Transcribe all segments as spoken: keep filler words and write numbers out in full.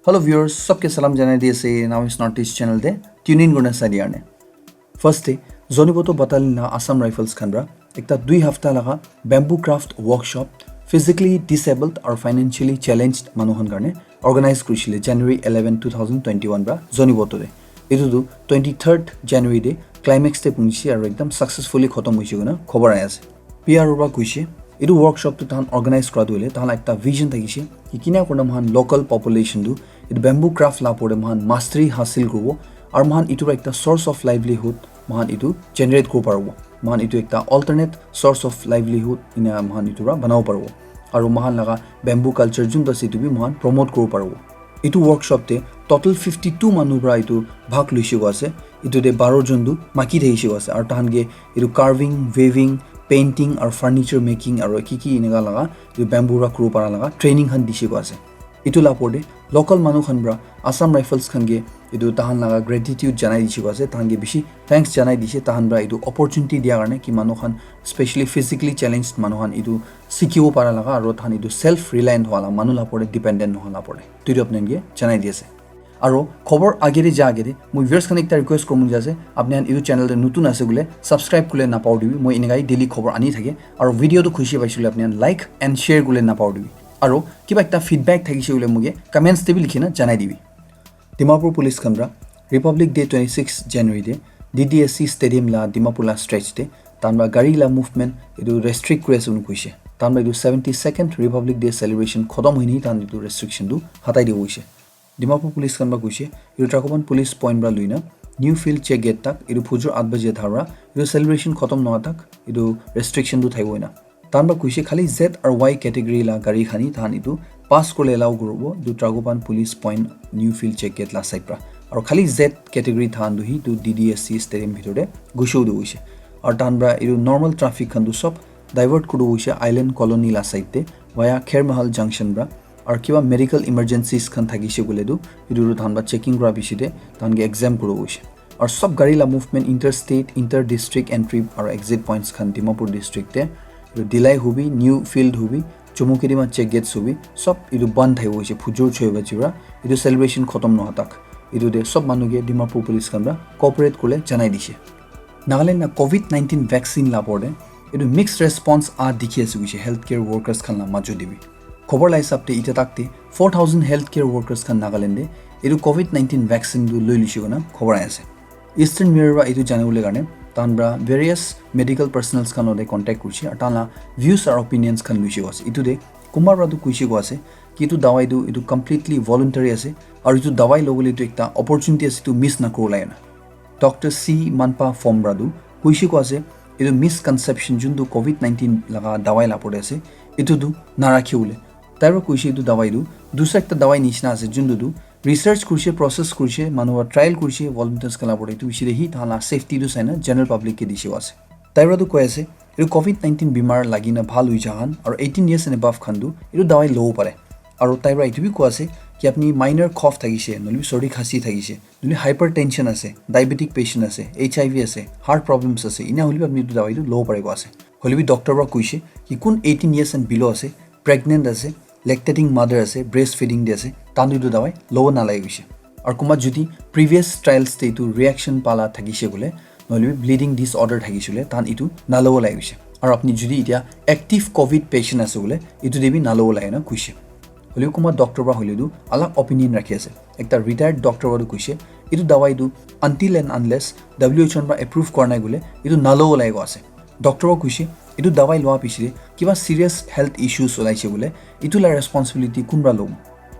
Hello viewers, sabke salam janai di ase Now is Northeast channel te tune in kurna sai di karne. First te, Zoniboto Battalion la Assam Rifles khan pra ekta dui hafta laga bamboo craft workshop physically disabled or financially challenged manu khan karne organize kurishile January eleven, two thousand twenty-one pra Zoniboto te. Etu tu twenty-third January te climax te punchise aru ekdam successfully khotom hoise koina khobor ahi ase. P R O pra koise, etu workshop tu tahan organize kura tu hoile tahan la ekta vision thakise ki kina kurina mohan local population tu etu bamboo craft la opor te mohan mastery hasil kuribo aru mohan etu pra ekta source of livelihood mohan etu generate kuribo paribo. Mohan etu ekta alternate source of livelihood ina mohan etu pra banabo paribo. Aru mohan laga bamboo culture junta ase etu bi mohan promote kuribo paribo. Etu workshop te total fifty-two manu pra etu bhag loise koa ase. Etu te baro jon tu maki thakise koa ase. Aru tahan ke etu carving, weaving, painting aru furniture making aru ki ki eneka laga etu bamboo pra kuribo para laga training khan dise koa ase. Etu la opor te local manu khan pra Assam Rifles khan ke etu tahan laga gratitude janai dise koa ase. Tahan ke bishi thanks janai dise tahan pra etu opportunity dia karne ki manu khan specially physically challenged manu khan etu sikhibo para laga aru tahan etu self reliant howa la manu la opor te dependent nohowa la opor te. Etu apni khan ke janai di ase. Aru khobor age te ja age te moi viewers khan ekta request kuribo mon jai ase, apni khan etu channel te notun ase koile subscribe kuribole napahoribi. Moi eneka he daily khobor ani thake aru video tu khushi paise koile apni khan like and share kuribole napahoribi. Aru kiba ekta feedback thakise koile moke comments te bi likhi na janai dibi. Dimapur Police khan pra Republic Day twenty-six January te D D S C Stadium la Dimapur la stretch te tahan pra gari la movement etu restrict kuri ase koina koise. Tahan pra etu seventy-second Republic Day celebration khotom hoina tahan etu restriction tu hatai dibo koise. Dimapur Police khan pra koise, etu Trakopan Police Point pra loina New Field Check Gate tak etu phujur eight baje dhara etu celebration khotom nohowa tak etu restriction tu thakibo koina. Tahan pra koise khali Z aru Y category la gari khan he tahan etu pass kuribole allow kuribo etu Trakopan Police Point New Field Check Gate la side pra. Aru khali Z category tahan tu he etu D D S C stadium bhitor te gushi uthi koise. Aru tahan pra etu normal traffic khan tu sob divert kuribo koise Island Colony la side te via Khermahal Junction pra. Aru kiba medical emergencies khan thakise koile tu etu tu tahan pra checking kura piche te tahan ke exempt kuribo koise. Aru sob gari la movement interstate, inter district entry aru exit points khan Dimapur district te etu Dillai hobi, New Field hobi, Chumukedima check gates hobi sob etu ban thakibo koise phujur choi baji pra etu celebration khotom nohowa tak. Etu te sob manu ke Dimapur Police khan pra cooperate kuribole janai dise. Nagaland la covid nineteen vaccine la opor te etu mixed response aha dikhi ase koise healthcare workers khan la majot te bi. Khobor la hisab te itya tak te four thousand healthcare workers khan Nagaland te etu covid nineteen vaccine tu loi loise koina khobor ahi ase. Eastern Mirror pra etu janibole karne tahan pra various medical personnels khan logote contact kurise aru tahan la views aru opinions khan loise koa ase. Etu te kunba pra tu koise koa ase ki etu dawai tu etu completely voluntary ase aru etu dawai lobole tu ekta opportunity ase, etu miss nakuribo lage na. Doctor C Manpa Phom pra tu koise koa ase etu misconception juntu covid nineteen laga dawai la opor te ase, etu tu narakhibole. Tai pra koise etu dawai tu dusra ekta dawai nishina ase juntu tu research kurise, process kurise, manu pra trial kurise, volunteers khan la opor te, etu bishi te he tahan la safety tu saina general public ke dise koa ase. Tai pra tu koi ase etu covid nineteen bimar lagi na bhal hoi ja khan aru eighteen years and above khan tu etu dawai lobo pare. Aru tai pra etu bi koi ase ki apni minor cough thakise, nohoile bi sordi khasi thakise, nohoile hypertension ase, diabetic patient ase, H I V ase, heart problems ase, ena hoile bi apni etu dawai tu lobo pare koa ase. Hoile bi doctor pra koise ki kun eighteen years and below ase, pregnant ase, lactating mother ase, breastfeeding te ase, tahan tu etu dawai lobo nalage koise. Aru kunba jodi previous trials te etu reaction pala thakise koile, nohoile bi bleeding disorder thakise koile, tahan etu nalobo lage koise. Aru apni jodi itya active covid patient ase koile, etu te bi nalobo lage na koise. Hoile bi kunba doctor pra hoile tu alag opinion rakhi ase. Ekta retired doctor pra tu koise, etu dawai tu until and unless W H O pra approve kura nai koile, etu nalobo lage koa ase. Doctor pra koise, etu dawai loa piche te kiba serious health issues olaise koile, etu la responsibility kun pra lobo?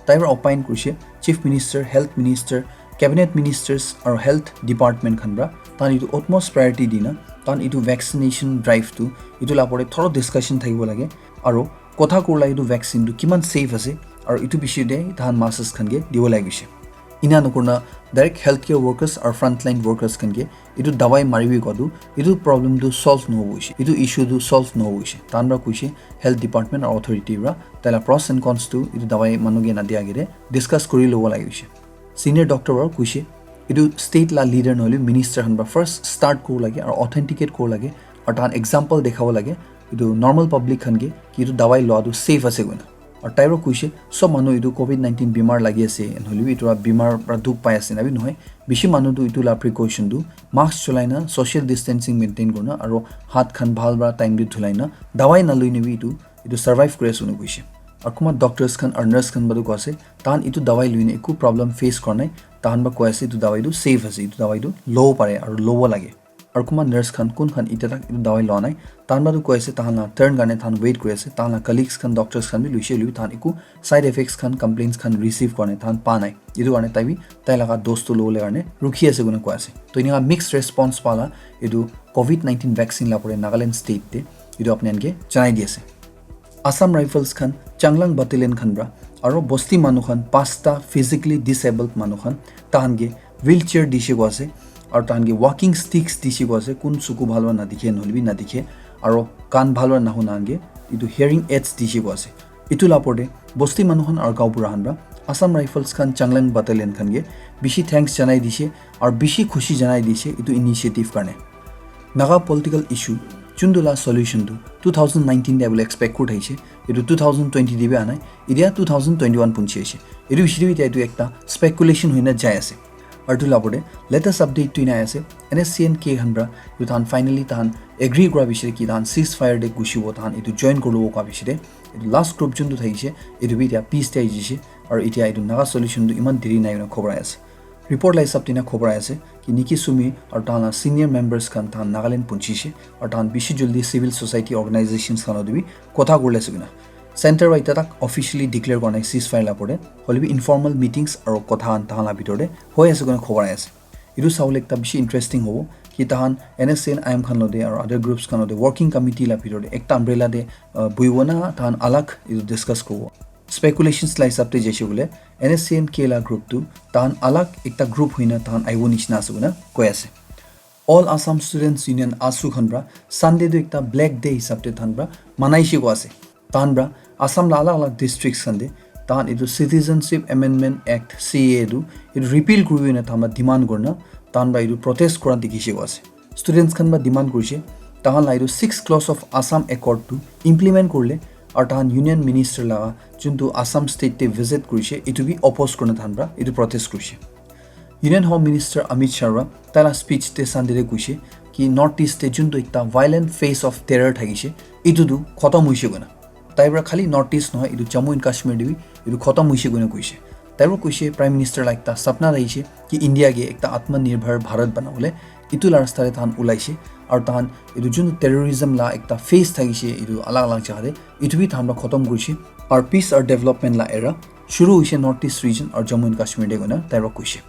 Tai pra opine kurise, Chief Minister, Health Minister, Cabinet Ministers aru Health Department khan pra tahan etu utmost priority dina tahan etu vaccination drive tu etu la opor te thorough discussion thakibo lage aru kotha kurila etu vaccine tu kiman safe ase aru etu bishi te tahan masses khan ke dibo lage koise. Ena nakurina direct healthcare workers aru frontline workers khan ke etu dawai maribi koa tu etu problem tu solve nohobo koise, etu issue tu solve nohobo koise. Tahan pra koise health department aru authority pra tai la pros and cons tu etu dawai manu ke nadia agete discuss kuri lobo lage koise. Senior doctor pra koise etu state la leader nohoile minister khan pra first start kuribo lage aru authenticate kuribo lage aru tahan example dekhabo lage etu normal public khan ke ki etu dawai loa tu safe ase koina. Aru tai para koise, sob manu etu covid nineteen bimar lagi ase, and hoilebi etu para bimar para dukh pai ase na bi nohoi. Bishi manu tu etu la precaution tu mask cholai na, social distancing maintain kurna, aru hath khan bhal para time te dhulai na, dawai naloi na bi etu, etu survive kuri ase koina koise. Aru kunba doctors khan aru nurse khan para tu koi ase, tahan etu dawai loi na eku problem face kora nai, tahan para koi ase etu dawai tu safe ase, etu dawai tu lobo pare aru lobo lage. Aru kunba nurse khan kun khan itya tak etu dawai loa nai, tahan para tu koi ase tahan la turn karne tahan wait kuri ase, tahan la colleagues khan doctors khan bi loise hoilebi tahan eku side effects khan complaints khan receive kora nai, tahan pa nai. Etu karne tai bi tai laga dose tu lobole karne rukhi ase koina koi ase. To enika mixed response pala etu covid nineteen vaccine la pore Nagaland state te etu apni khan ke janai di ase. Assam Rifles khan, Changlang Battalion khan para, aru bosti manu khan, pasta physically disabled manu khan, tahan ke wheelchair dishe koi ase, aru tahan ke walking sticks dishe koi ase, kun suku bhal para nadikhe, nohole bi nadikhe, aru kan bhal para nahuna khan ke etu hearing aids dishe koi ase. Etu la opor te bosti manu khan aru gaonbura khan para Assam Rifles khan, Changlang Battalion khan ke bishi thanks janai dishe, aru bishi khushi janai dishe etu initiative karne. Naga political issue chundu la solution tu two thousand nineteen te bole expect kuri thakishe, etu two thousand twenty te bi anai, etia two thousand twenty-one punchi ase. Etu bishi te bi etia etu ekta speculation hoina jai ase. Aru etu la opor te latest update tu ena ase, N S C N K khan para etu tahan finally tahan agree kura bishi te ki tahan ceasefire te gushibo, tahan etu join kuri lobo koi bishi te, etu last group chundu thakishe, etu bi etia peace te ahi jishe, aru etia etu Naga solution tu iman deri nai hoina khobor ahi ase. Report la hisab te na khobor ahi ase ki Niki Sumi aru tahan la senior members khan tahan Nagaland punchi she aru tahan bishi jaldi civil society organizations khan loi bi kotha kuri ase koina. Center para etia tak officially declare kora nai ceasefire la opor te, hoilebi informal meetings aru kotha khan tahan la bitor te hoi ase koina khobor ahi ase. Etu sabole ekta bishi interesting hobo ki tahan N S C N I M khan loi te aru other groups khan loi te working committee la bitor te ekta umbrella te, uh, buhibo na tahan alag etu discuss kuribo. Speculations la hisab te jaise koile N S C N K la group tu tahan alag ekta group hoina tahan aibo nishina ase koina koi ase. All Assam Students Union, AASU khan para Sunday tu ekta black day hisab te tahan para manaishe koi ase. Tahan para Assam la alag alag districts khan te tahan etu Citizenship Amendment Act, C A A tu etu repeal kuribi na tahan para demand kurina tahan para etu protest kura dikhishe koi ase. Students khan para demand kurishe, tahan la etu six clause of Assam Accord tu implement kurile, aru tahan Union Minister laga juntu Assam state te visit kurishe, etu bi oppose kurina tahan para etu protest kurishe. Union Home Minister Amit Shah para tai la speech te Sunday te kuishe ki North East te juntu ekta violent phase of terror thakishe, etu tu khotom hoishe koina. Tai para khali North East nohoi, etu Jammu and Kashmir te bi etu khotom hoishe koina koishe. Tai para koishe, Prime Minister la ekta sapna thakishe ki India ke ekta Atmanirbhar Bharat banabole, etu la rasta te tahan ulaishe, aru tahan etu juntu terrorism la ekta phase thakishe, etu alag alag jaga te, etu bi tahan para khotom kurishe, aru peace aru development la era shuru hoishe North East region aru Jammu and Kashmir te koina tai para koishe.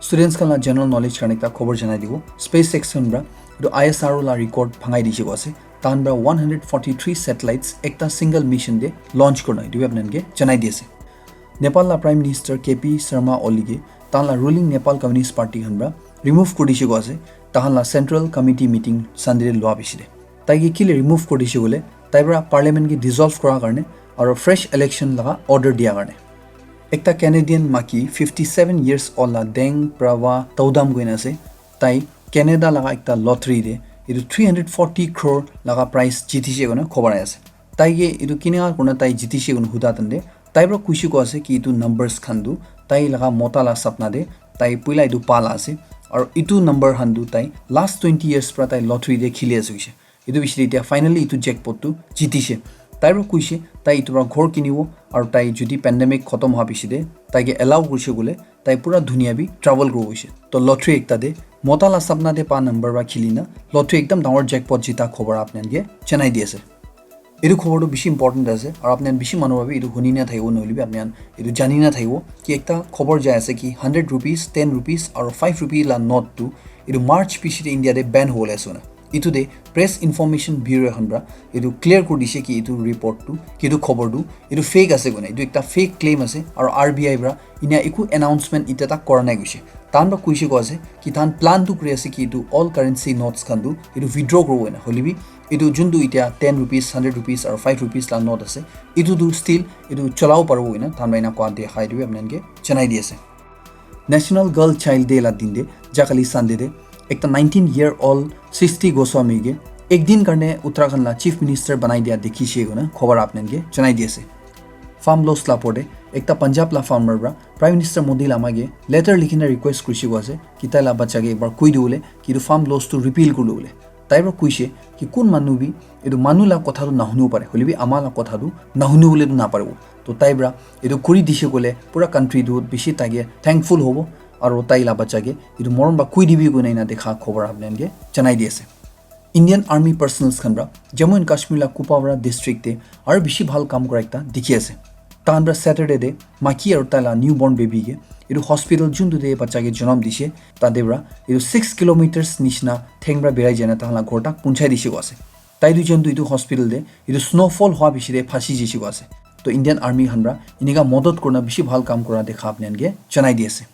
Students khan la general knowledge karne ekta khobor janai dibo. SpaceX khan para etu I S R O la record bhangai dishe koi ase. Tahan para one hundred forty-three satellites ekta single mission te launch kurina, etu bi apni khan ke janai di ase. Nepal la Prime Minister K P Sharma Oli ke tahan la ruling Nepal Communist Party khan para remove kuri dishe koi ase. Tahan la Central Committee meeting Sunday te lua bishi te. Tai ke kile remove kuri dishe koile, tai para parliament ke dissolve kura karne aru fresh election laga order dia karne. Ekta Canadian maki fifty seven years old la Deng Prava Taudam koina ase. Tai Canada laga ekta lottery te etu three hundred forty crore laga prize jitishe koina khobor ahi ase. Tai ke etu kineka kurina tai jitishe koina huda tante, tai para kushi koi ase ki etu numbers khan tu tai laga mota la sapna te tai puila etu pa la ase. Aru etu number khan tu tai last twenty years para tai lottery te khili ase koishe. Etu bishi te etia finally etu jackpot tu jitishe. Tai para koishe, tai etu para ghor kinibo, aru tai jodi pandemic khotom howa bishi te tai ke allow kurishe koile, tai pura dunia bi travel kuribo koishe. To lottery ekta te mota la sapna te pa number para khili na lottery ekdam dangor jackpot jita khobor apni khan ke janai di ase. Etu khobor tu bishi important ase, aru apni khan bishi manu para bi etu huni na thakibo, nohole bi apni khan etu jani na thakibo ki ekta khobor jai ase ki hundred rupees, ten rupees aru five rupee la note tu etu March bishi te India te ban hobole ase koina. Etu te Press Information Bureau khan para etu clear kuri dishe ki etu report tu, ki etu khobor tu, etu fake ase koina. Etu ekta fake claim ase, aru R B I para enia eku announcement itya tak kora nai koishe. Tahan para koishe koi ase ki tahan plan tu kuri ase ki etu all currency notes khan tu etu withdraw kuribo koina. Hoile bi etu juntu itya ten rupees, hundred rupees aru five rupees la note ase, etu tu still etu cholabo paribo koina tahan para ena koa dekhai dibi apni khan ke janai di ase. National Girl Child Day la din te, jakali Sunday te, ekta nineteen year old Srishti Goswami ke ek din karne Uttarakhand la Chief Minister banai dia dekhishe koina khobor apni khan ke janai di ase. Farm loss la opor te ekta Punjab la farmer para Prime Minister Modi lama ke letter likhi na request kurise koa ase ki tai la bacha ke ekbar koi diwole ki etu farm loss tu repeal kuribole. Tai para koise ki kun manu bi etu manu la kotha tu nahunibo pare, hoile bi ama la kotha tu nahunibole tu naparibo. To tai para etu kuri dise koile pura country tu bishi tai ke thankful hobo, aro tai la bacha ke etu morom para koi dibi koina ena dekha khobor apni khan ke janai di ase. Indian Army personnel khan para Jammu and Kashmir la Kupwara district te aro bishi bhal kam kura ekta dikhi ase. Tahan para Saturday te maki aro tai la newborn baby ke etu hospital juntu te bacha ke janam dise, tate para etu six kilometers nishina theng para berai jana tahan la ghor tak punchai dise koa ase. Tai duijon tu etu hospital te etu snowfall hua bishi te phasi jise koa ase. To Indian Army khan para enika modot kurina bishi bhal kam kura dekha apni khan ke janai di ase.